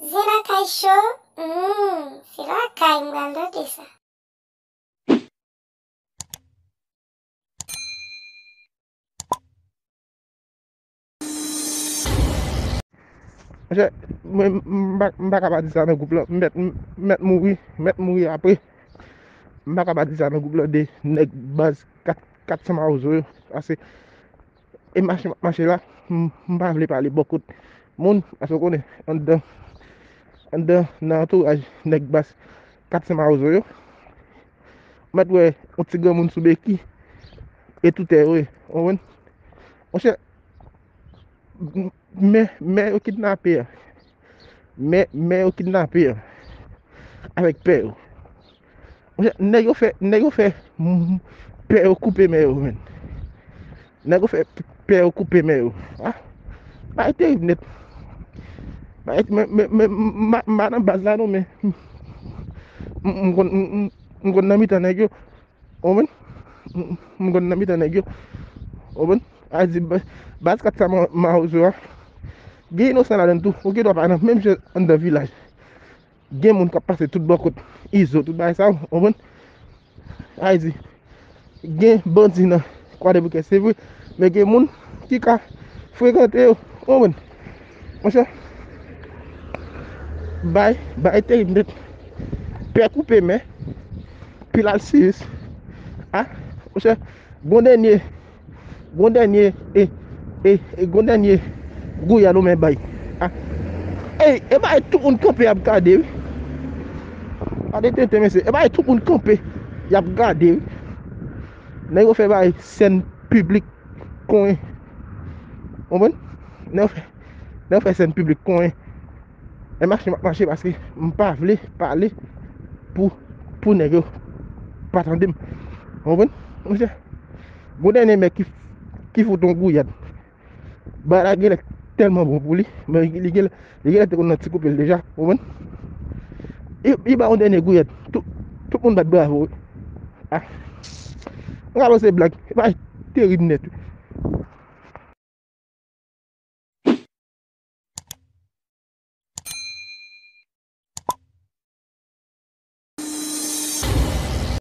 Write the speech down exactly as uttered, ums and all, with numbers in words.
Zen Lakay Show, hmm, se lakay m pral tande sa. Monchè, mwen, m pa, m pa ka pa di sa nan gwoup lan. M mèt, m mèt mouri, m mèt mouri apre. M pa ka pa di sa nan gwoup lan de nèg baz kat, kat san mawozo yo. Pase, e mache m ap mache la, m, m pa vle pale bò kot moun, paske w konnen, anndan, anndan nan antouraj nèg baz kat san mawozo yo, w mèt wè yon ti granmoun sou beki, e toutè yo ye, w konprann? Monchè, m, men, men yo kidnape a. Men, men yo kidnape a. Avèk pè yo. Monchè, nèg yo fè, nèg yo fè, mm, pè yo koupe men yo, menn. Nèg yo fè p-, pè yo koupe men yo. Ah, bagay terib nèt. Bagay, men, men, men, m, m, m pa nan baz la non, men m, m, m konn, m, m, m konn nan mitan nèg yo. Ou konprann? M, m, m konn nan mitan nèg yo. Ou konprann? A di, ba-, baz kat sa ma-, mawozo a. Gen inosan ladan tou. Ou gen dwa pa nan menm jan anndan vilaj. Gen moun k ap pase tout bò kot Izo, tout bagay sa yo, ou konprann? Sa vle di, gen bandi nan Kwadèboukè, se vre, men gen moun ki ka frekante yo, ou konprann? Monchè, bay, bay terib nèt. Pè koupe men, pil al siyis. A, monchè, gon dènye Gon dènye, e, e, e, gon dènye gouyad ou men bay. A. Ey, e bay tout moun kanpe y ap gade, wi. Gade tenten, mesye. E bay tout moun kanpe y ap gade, wi. Nèg yo fè bay sèn piblik konyen. Konprann? Nèg yo fè, nèg yo fè sèn piblik konyen. E mache m ap mache paske m pa vle pale pou, pou nèg yo pa tande m. Ou konprann? Monchè, gon dènye nèg ki, ki fout yon gouyad. Bagay la genlè tèlman bon pou li, men li, li genlè, li genlè te konn nan ti koupe l deja, ou konprann? Li, li ba yon dènye gouyad. Tout, tout moun bat bravo, wi. A. M ka panse blag. Bagay terib nèt, wi.